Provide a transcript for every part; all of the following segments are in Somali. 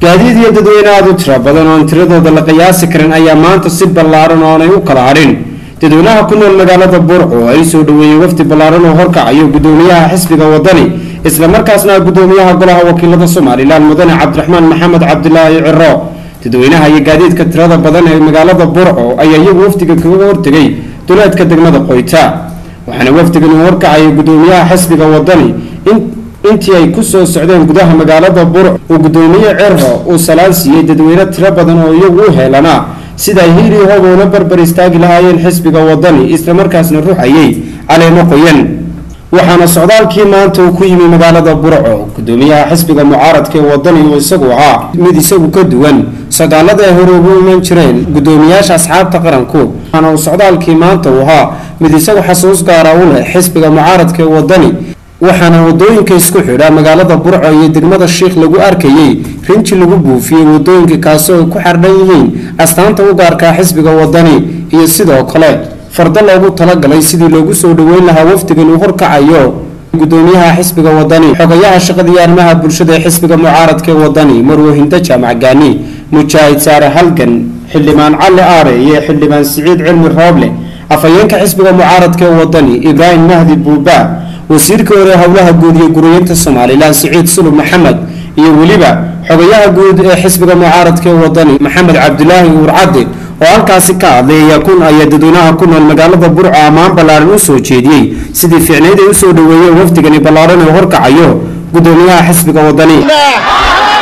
Gaadiid iyo dadweyne aada u tiro badan oon tiradooda la qiyaasi karin ayaa maanta si ballaaran oonay u kala hadhin dadweynaha ku nool magaalada Burco ay soo dhaweeyeen wafdi ballaaran oo horkacayo gudoomiyaha xisbiga Wadani, islamarkaasna gudoomiyaha golaha wakiilada Somaliland, mudane Cabdiraxmaan Maxamed Cabdilaahi Ciro. Dadweynaha iyo gaadiidka tirada badan ee magaalada Burco ayaa iyagu wafdiga kaga hortegay duleedka degmada Qoyta, waxaana wafdigan uu horkacayay gudoomiyaha xisbiga Wadani. Intii ay ku soo socdeen gudaha magaalada Burco, uu gudoomiye Ciro uu salaan siiyey dadweyne tiro badan oo iyagu u heelanaa sida ay hiili hoob ula barbar istaagi lahaayeen xisbiga Wadani, islamarkaasna ruxayay caleemo qoyan. Waxaana socdaalkii maanta uu ku yimi magaalada Burco gudoomiyaha xisbiga mucaaradka ee Wadani oo isagu ahaa mid isagu ka duwan socdaalada ay hore ugu iman jireen gudoomiyaasha asxaabta qaranku. Waxaana uu socdaalkii maanta uu ahaa mid isagu xasuus gaara u leh xisbiga mucaaradka ee Wadani, waxaana wadooyinka isku xidha magaalada Burco iyo degmada Shiikh lagu arkayey rinji lagu buufiyey wadooyinka, kaasi oo ay ku xardhan yihiin astaanta u gaarkaa xisbiga Wadani iyo sidoo kale fardo loogu talagalay sidii loogu soo dhaweyn lahaa wafdigan uu horkacayo gudoomiyaha xisbiga Wadani. Xogayaha shaqada iyo arrimaha bulshada ee xisbiga mucaaradka ee Wadani, Marwo Hinda Jaamac Gaani, Mujaahid Saare Halgan, Xildhibaan Cali Aare iyo Xildhibaan Siciid Cilmi Rooble, afhayeenka xisbiga mucaaradka ee Wadani Ibraahim Mahdi Buuba, wasiirka hore howlaha guud iyo guriyeynta Somaliland Siciid Sulub Maxamed, iyo weliba xogayaha guud ee xisbiga mucaaradka ee Wadani Maxamed Cabdilaahi Uurcadde oo halkaasi ka hadlay ayaa dadweynaha ku nool magaalada Burco ammaan ballaaran u soo jeediyey sidii fiicnayd ay usoo dhaweeyeen wafdigani ballaaran ee horkacayo gudoomiyaha xisbiga Wadani.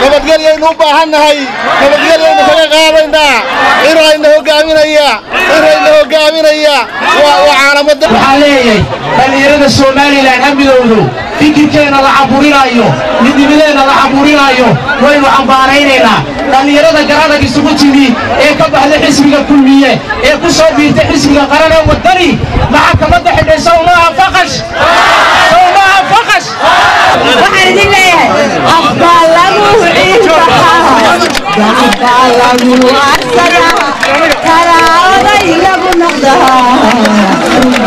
Nabadgelyaynu u baahannahay, nabadgelyaynu kaga qaadaynaa. Cirayna hogaaminaya, cirayna hogaaminaya, waa caalamada. Waxaan leeyahay dhallinyarada Somaliland ha midowdo. Fikirkeenna la caburinaayo, midnimadeenna la caburinaayo, waynu cambaaraynaynaa. Dhallinyarada garadag isugu timi ee ka baxda xisbiga Kulmiye ee ku soo biirtay xisbiga qaran ee Waddani, maxakamadda xidhay, sow maaha faqash? Sow maaha faqash? Waxaan idin leeyahay, afbaa lagu ciilbaxaa, gacbaa lagu arsadaa, karaaday lagu noqdaa,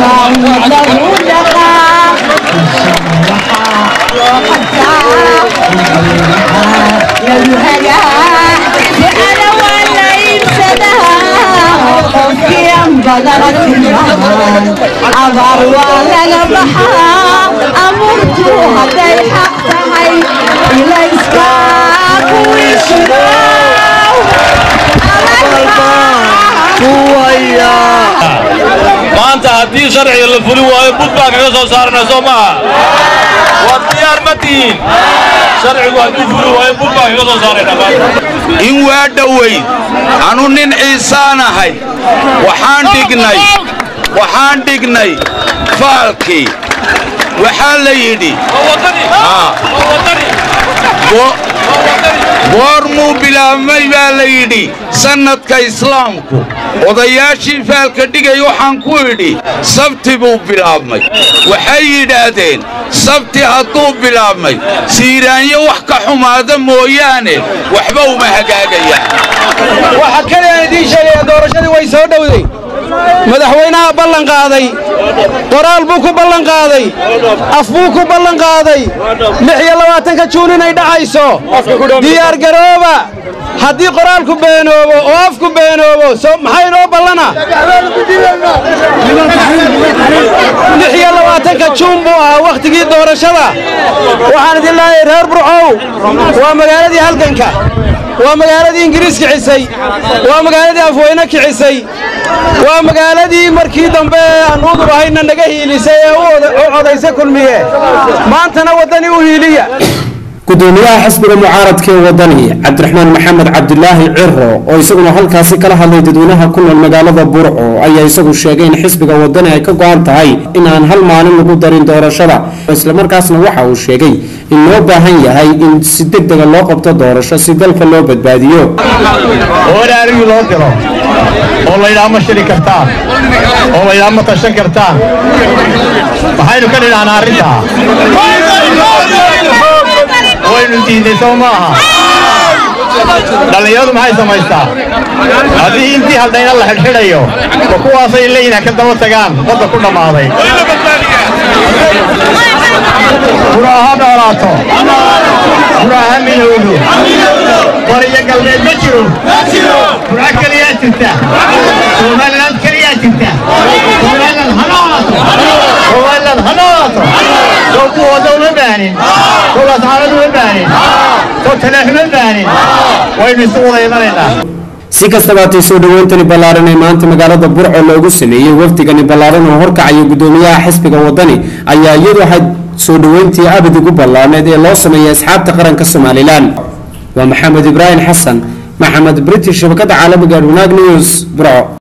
baa lagu dhaqaa, waxaa loo qabtaa, lagu hagaa, ducada waa la iibsadaa, qofkii aan badana tilmaan, abaar waa laga baxaa, amuurtu hadday xaq tahay, ilayska kuwii shidow. Maanta haddii sharciga la fulin waayo, bud baan kaga soo saarana, soo maaha? Waa diyaar ma tihiin? Sharcigu hadduu fulin waayo, bud baan kaga soo saarayna maanta. In waa dhowayd anu nin ciisaanahay, waxaan dhignay faalkii. Waxaa la yidhi, Waa Wadani, waa Wadani, waa Wadani. Goormuu bilaabmay baa la yidhi sannadka islaamku? Odayaashii faalka dhigay waxaan ku idhi, sabti buu bilaabmay. Waxay yidhaahdeen, sabti hadduu bilaabmay, Siiraanyo wax ka xumaada mooyaane waxba uma hagaagayaan. Waxa kale aan idiin sheegaya, doorashadii way soo dhowday. Madaxweynaha ballan qaaday, qoraal buu ku ballan qaaday, af buu ku ballan qaaday, 26-ka Juun inay dhacayso. Diyaar garooba. Haddii qoraalku beenoobo oo afku beenoobo, soo maxay inoo ballana? 26-ka Juun buu ahaa wakhtigii doorashada. Waxaan idin leeyahay, reer Burcow, waa magaaladii halganka, waa magaaladii Ingiriis kicisay, waa magaaladii Afweyne kicisay, waa magaaladii markii dambe aan udub ahayna naga hiilisay ee u codaysay Kulmiye. Maantana Waddani u hiiliya. Gudoomiyaha xisbiga mucaaradka ee Wadani Cabdiraxmaan Maxamed Cabdilaahi Ciro oo isaguna halkaasi kala hadlay dadweynaha ku nool magaalada Burco ayaa isagu sheegay in xisbiga Wadani ay ka go-an tahay in aan hal maalin lagu darin doorashada, islamarkaasna waxa uu sheegay in loo baahan yahay in si deg dega loo qabto doorasho si dalka loo badbaadiyo. Oo in arigi loo diro oo la yidhaha ma shiri kartaan, oo la yidhaha ma tashan kartaan, maxaynu ka nidhahnaa arrintaa? Waynu diidnay, soo ma aha? Dhallinyaradu maxay samaystaa haddii intii haldhayna la xidhxidhayo? Ma kuwaasay leeyihin ha ka daba tagaan badda ku dhammaaday? Bura ha noolaato, Bura ha midowdo, bari. Jiro Burco keliyaa jirta, Somaliland keliyaa jirta. Somaliland ha noolaato, Somaliland ha noolaato. Soo kuwooda uma baanin, soo Laascaanood uma baanin, soo Taleex uma baanin. Waynu isu wada imanaynaa. Si kastaba hatay, soo dhaweyntani ballaaran ee maanta magaalada Burco loogu sameeyey wafdigani ballaaran oo horkacaya guddoomiyaha xisbiga Wadani ayaa iyadu waxay soo dhaweyntii abid ugu ballaarneed ee loo sameeyey asxaabta qaranka Somaliland. Waa Maxamed Ibraahim Xasan, Maxamed British, shabakada caalamiga Wanaag News, Burco.